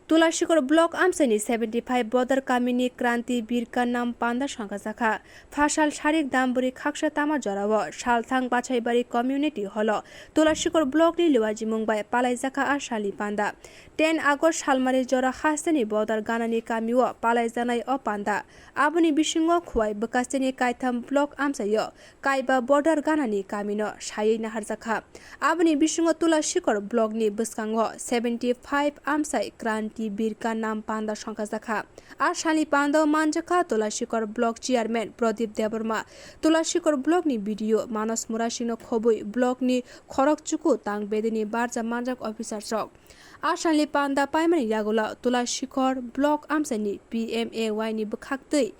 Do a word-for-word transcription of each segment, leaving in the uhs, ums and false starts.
Tulashikor block amchaini seventy five border kamini Kranti Birka nam panda songkhajakha. Phasal sarik damburi khaksa tama jorao Salthang Bachaibari community holo Tulashikor blockni liwajimung bai palaijakha a salni panda. Ten August salmari jora hasteni border ganani kamio palaijaknai o panda. Aboni bisingo Khowai bwkachini kaitham block amchaio kaiba border ganani kamino saywi naharjakha. Aboni bisingo Tulashikor blockni bwskango seventy five amchai Kranti Birka nam panda songkhajakha. A salni pandao manjakha Tulashikor block chairman Pradip Debbarma, Tulashikor blockni B D O Manos Murasingno khobwi blockni khorok chuku tang bedini barja manjak officer rok. A salni panda paimani yagulo Tulashikor block amchaini P M A Y ni bwkhaktwi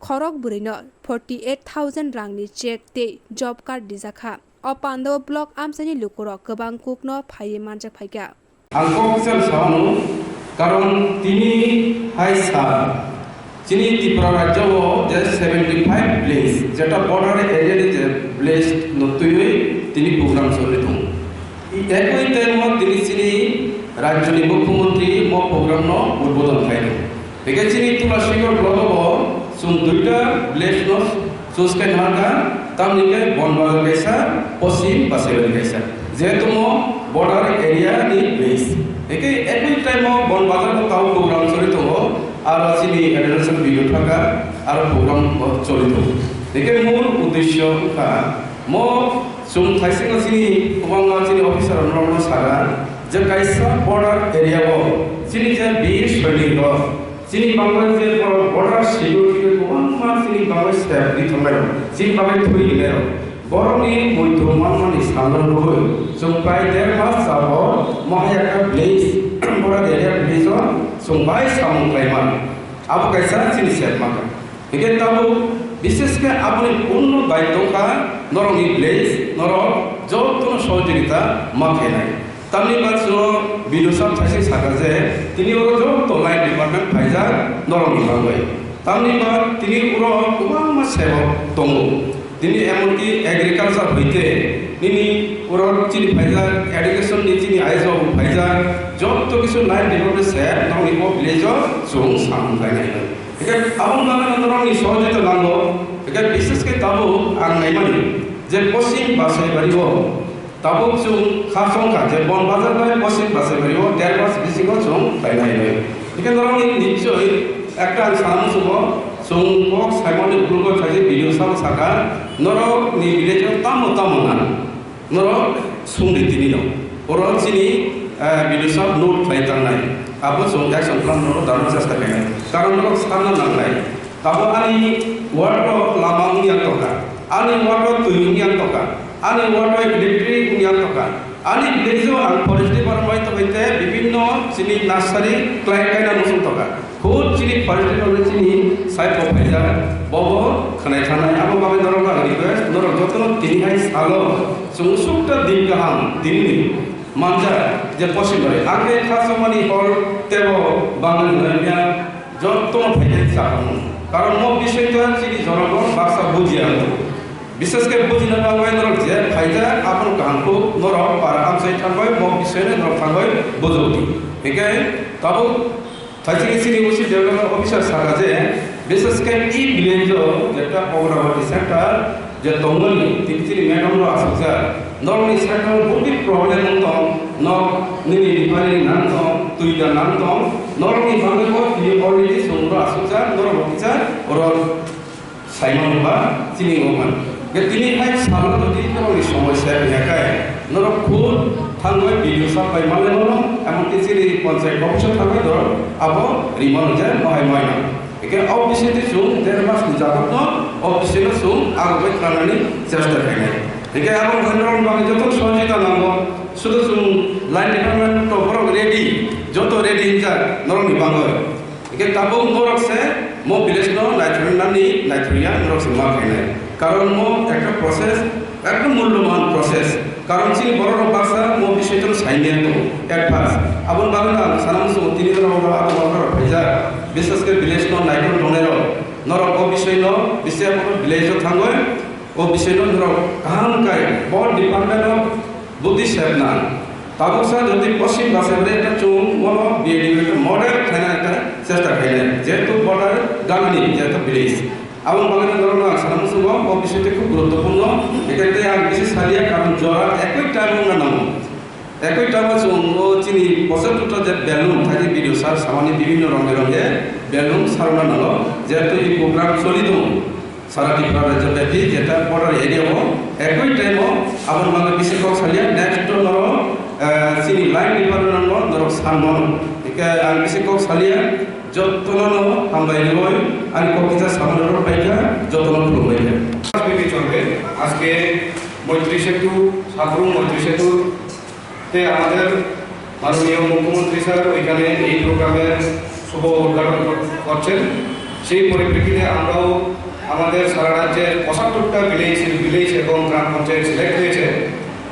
khorok bwrwino forty eight thousand rangni check tei job card rijakha. O pandao block amchaini lukurok kwbang kukno phaiwi manjak phaikha. Ang kok kisa sao, karon tini hai sa chini Tripura rajyo o je seventy five village, jeta border area ni je village no twiwi tini program choli tongo. I ekoi time o tini chini rajyo ni mukhyamantri mo program no udbodon khlai tongo. Hingke chini Tulashikor block o chwng duita village no choose khe nangkha, tamni khe Bonbazar kaisa, Poschim Basaibari kaisa. Jehetu mo border area ni village. Hingke ekoi time o Bonbazar no tao program choli tongo, aro chini international video thangkha, aro program bo choli tongo. Hingke mul uddesyo wngkha, mo chwng thaisingo chini kwbangma chini officer rok no sakha, je kaisa border area o chini je bir sainik rok, chini bagwi je border security kwbangma chini bagwi safe ri tongnai rok, chini bagwi thwi rinai rok. Borokni muitu manmani salno nugwi chwng prai der mas jabo mohai ekta village, border area village o chwng bai samung khlai mano. Abo kaisa chini safe mankha. Hingke tabuk bishesh khe aboni purno daityo kha norokni village, norok jotono sohojogita ma khainai. Tamni bagwi chwng B D O sir thaising sakha je tini oro joto line department phaijak norokni bagwi. Tamni bagwi tini oro kwbangma sebok tongo. Tini emonki agriculture hoite nini oro chini phaijak, education ni chini I S O bo phaijak, joto kisu line department se norokni o village o chwng samung khlainai. Hingke aboni bagwi norokni sohojogita nango. Hingke bishesh khe tabuk ang naimani je Poschim Basaibari o tabuk chwng kha chongkha je Bonbazar bai Poschim Basaibari o der mas bisingo chwng khlainai hinwi. Hingke norokni nichoi ekta ang sana muchungo, chwng kok saimani ukulgo khaijak video sabo sakha, norokni village o tamo tamo nang. Norok sungdi tini no. Oro chini, eh, video sab note khlai tangnai. Abo chwng action plan norok dano chesta khainai. Karon norok sanna nangnai. Abo ani ward o lama wngya tongkha. Ani ward o twi wngya tongkha. Ani ward o electric wngya tongkha. Ani village o ang forest department bai tongkha te bibinno chini nursery khlai kaina muchung tongkha. Khud chini forest department chini side o phaijak, bobo khwnai thanai. Abo bagwi norok ang request, norok jotono tini hai salo chwng sukta din kaham dinini manjak je Poschim Bari. Ang khe khasomani hor tebo Bangali hwnwi manya jotono phaikhe chakhamung. Karon mo bising to chini jonogon baksa bujiya. Bishesh khe bujina bagwi norok je phaijak abono kaham kuk norok para amchai thangwi mo bisingno norok thangwi bujodi. Hingkhe tabuk Thaising chini O C development officer sakha je, bishesh khe e village o jeta Agrawati sector je tongmani, tini chini madam rok asukjak. Norokni sector boni problem wng tong, nok nini refinery nang tong, twi da nang tong, norokni bagwi bo tini already chwng rok asukjak, norok bo kisa oro Saimano ba chini wngmani. Ge tini hai salo jodi norokni somosya wngya khe, norok khud thangwi B D O sir bai manlai mano, emonki chini panchayat office o thangwi norok abo rimano je mohai moino. Eke o bisingtwi chwng der mas ni jagokno o bisingno chwng agogwi khnanani chesta khainai. Eke abo norokni bagwi joto sohojogita nango, sudu chwng line department to borok ready, joto ready hinjak norokni bagwi. Hingke tabuk norok se mo village no naithoknani naithokya norok se ma khainai. Karon mo ekta process, ekta mulloban process. Karon chini borok rok baksa mo bising tong saimanya tongo at first. Aboni bagwi no ang sana muchungo tini rok rok abo rok phaijak. Bishesh khe village no naithok tongnai rok. Norok o bising no bising village o thangwi o bising no norok kaham kai bo department o Buddhi sepna. Tabuksa jodi Poschim Basaibari ekta chwng, bono B A D O ekta model Aboni bagwi norokno ang sana muchungo, o bisingtwi khub guruttopurno. Ekhai tei ang bisi saliya, karon jora ekoi time wngna nango. Ekoi time o chwng o chini pochottor je belung, thani video sar samani bibhinno ronge ronge belung sarwna nango. Jehetu ei program choli tongo sara Tripura rajyo byapi, jeta border area o ekoi time o aboni bagwi bisi kok saliya. Next o norok, eh, chini line department no norok sanmano. Hingkhe ang bisi kok saliya. Jotono hambai rwui ani kok kisa samani rw paikha, jotono khulumbaikha. রাজনীতি চলবে। আজকে মৈত্রী সেতু, সাবরুম মৈত্রী সেতু তে আমাদের মাননীয় মুখ্যমন্ত্রী স্যার ওইখানে এই প্রোগ্রামের শুভ উদ্ঘাটন কর-, করছেন। সেই পরিপ্রেক্ষিতে আমরাও আমাদের সারা রাজ্যের পঁচাত্তরটা ভিলেজ, ভিলেজ এবং গ্রাম পঞ্চায়েত সিলেক্ট হয়েছে,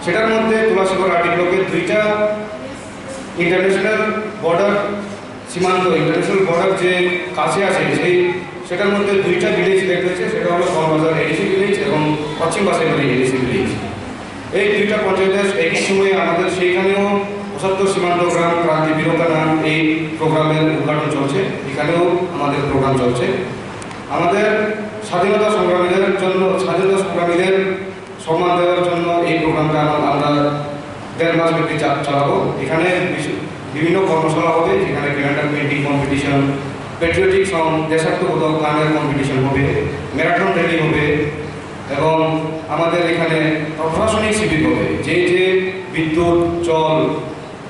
সেটার মধ্যে তুলাসীগড় আরডি ব্লকের দুইটা ইন্টারন্যাশনাল বর্ডার, সীমান্ত, ইন্টারন্যাশনাল বর্ডার যে কাছে আছে, সেই, সেটার মধ্যে দুইটা ভিলেজ সিলেক্ট হয়েছে, সেটা হলো কলবাজার এডিসি ভিলেজ এবং পশ্চিম বাসাইবাড়ি এডিসি ভিলেজ। এই দুইটা পঞ্চায়েত একই সময়ে আমাদের সেইখানেও পঁচাত্তর সীমান্ত গ্রাম ক্রান্তি বীরতা নাম এই প্রোগ্রামের উদ্ঘাটন চলছে, এখানেও আমাদের প্রোগ্রাম চলছে। আমাদের স্বাধীনতা সংগ্রামীদের জন্য, স্বাধীনতা সংগ্রামীদের সম্মান দেওয়ার জন্য এই প্রোগ্রামটা আমরা, আমরা দেড় মাস ব্যাপী চা-, চালাবো। এখানে বিশ-, বিভিন্ন কর্মশালা হবে, যেখানে calendar painting competition, patriotic song, দেশাত্মবোধক গানের কম্পিটিশন হবে, ম্যারাথন র্যালি হবে এবং আমাদের এখানে প্রশাসনিক শিবির হবে। যে যে বিদ্যুৎ, জল,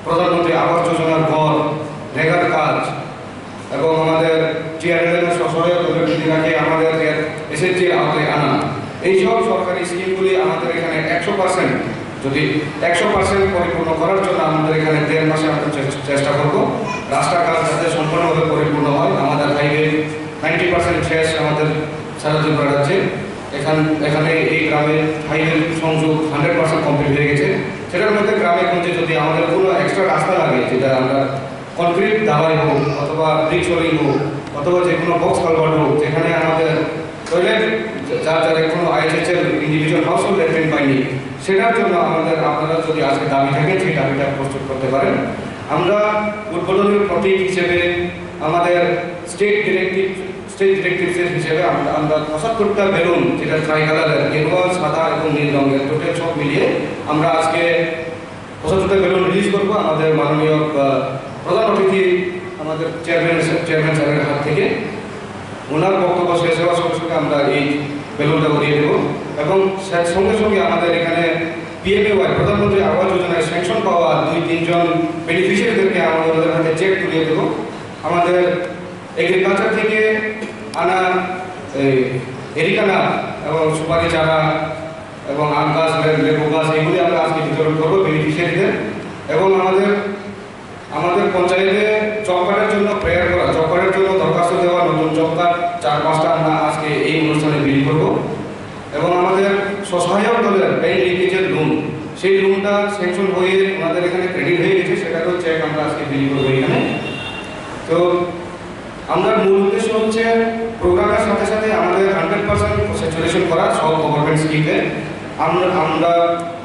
প্রধানমন্ত্রী আবাস যোজনার ঘর, রেগার কাজ এবং আমাদের টিআরএলএম এর স্বসহায়ক দলের যদি থাকে আমাদের এসএইচজি এর আওতায় আনা, এইসব সরকারি স্কিমগুলি আমাদের এখানে একশো পার্সেন্ট, যদি একশো পার্সেন্ট পরিপূর্ণ করার জন্য আমাদের এখানে দেড় মাসে আমরা চে-, চেষ্টা করব। রাস্তাঘাট যাতে সম্পূর্ণভাবে পরিপূর্ণ হয়, আমাদের হাইওয়ে নাইনটি পার্সেন্ট শেষ আমাদের সারা ত্রিপুরা রাজ্যে। এখান, এখানে এই গ্রামে হাইওয়ে সংযোগ হান্ড্রেড পার্সেন্ট কমপ্লিট হয়ে গেছে। সেটার মধ্যে গ্রামে গঞ্জে যদি আমাদের কোনো এক্সট্রা রাস্তা লাগে, যেটা আমরা কংক্রিট ঢালাই হোক অথবা ব্রিক শোলিং হোক অথবা যে কোনো বক্স কালভার্ট হোক, যেখানে আমাদের টয়লেট যার যার কোনো আইএইচএইচ এর ইন্ডিভিজুয়াল হাউসহোল্ড ল্যাট্রিন পায়নি, সেটার জন্য আমাদের, আপনারা যদি আজকে দাবি থাকে, সেই দাবিটা প্রস্তুত করতে পারেন। আমরা উদ্বোধনী প্রতীক হিসেবে আমাদের স্টেট ডিরেক্টিভ, স্টেট ডিরেক্টিভস এর হিসেবে আমরা, আমরা পঁচাত্তরটা বেলুন, যেটা ট্রাই কালারের, গেরুয়া, সাদা এবং নীল রঙের, টোটাল সব মিলিয়ে আমরা আজকে পঁচাত্তরটা বেলুন রিলিজ করবো। আমাদের মাননীয়, আহ, প্রধান অতিথি, আমাদের চেয়ারম্যান, চেয়ারম্যান স্যারের হাত থেকে ওনার বক্তব্য শেষ হওয়ার সঙ্গে সঙ্গে আমরা এই বেলুনটা উড়িয়ে দেবো। এবং সে-, সঙ্গে সঙ্গে আমাদের এখানে পিএমএওয়াই, প্রধানমন্ত্রী আবাস যোজনায় স্যাংশন পাওয়া দুই তিনজন বেনিফিশিয়ারিদেরকে আমরা ওনাদের হাতে চেক তুলিয়ে দেবো। আমাদের এগ্রিকালচার থেকে আনা এই এরিকানা এবং সুপারি চারা এবং আম গাছ, লে-, লেবু গাছ, এগুলি আমরা আজকে বিতরণ করবো বেনিফিশিয়ারিদের। এবং আমাদের, আমাদের পঞ্চায়েতে জব কার্ডের জন্য প্রেয়ার করা, জব কার্ডের জন্য দরখাস্ত দেওয়া নতুন জব কার্ড চার পাঁচটা আমরা আজকে এই অনুষ্ঠানে বিলি করবো। এবং আমাদের স্বসহায়ক দলের ব্যাংক লিঙ্কেজের লোন, সেই লোনটা স্যাংশন হয়ে ওনাদের এখানে ক্রেডিট হয়ে গেছে, সেটারও চেক আমরা আজকে বিলি করবো এখানে। তো আমরার মূল উদ্দেশ্য হচ্ছে প্রোগ্রামের সাথে সাথে আমাদের হান্ড্রেড পার্সেন্ট স্যাচুরেশন করা সব গভর্নমেন্ট স্কিমে। আমরা, আমরা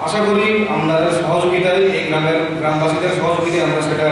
আশা করি আপনাদের সহযোগিতায়, এই গ্রামের গ্রামবাসীদের সহযোগিতায় আমরা সেটা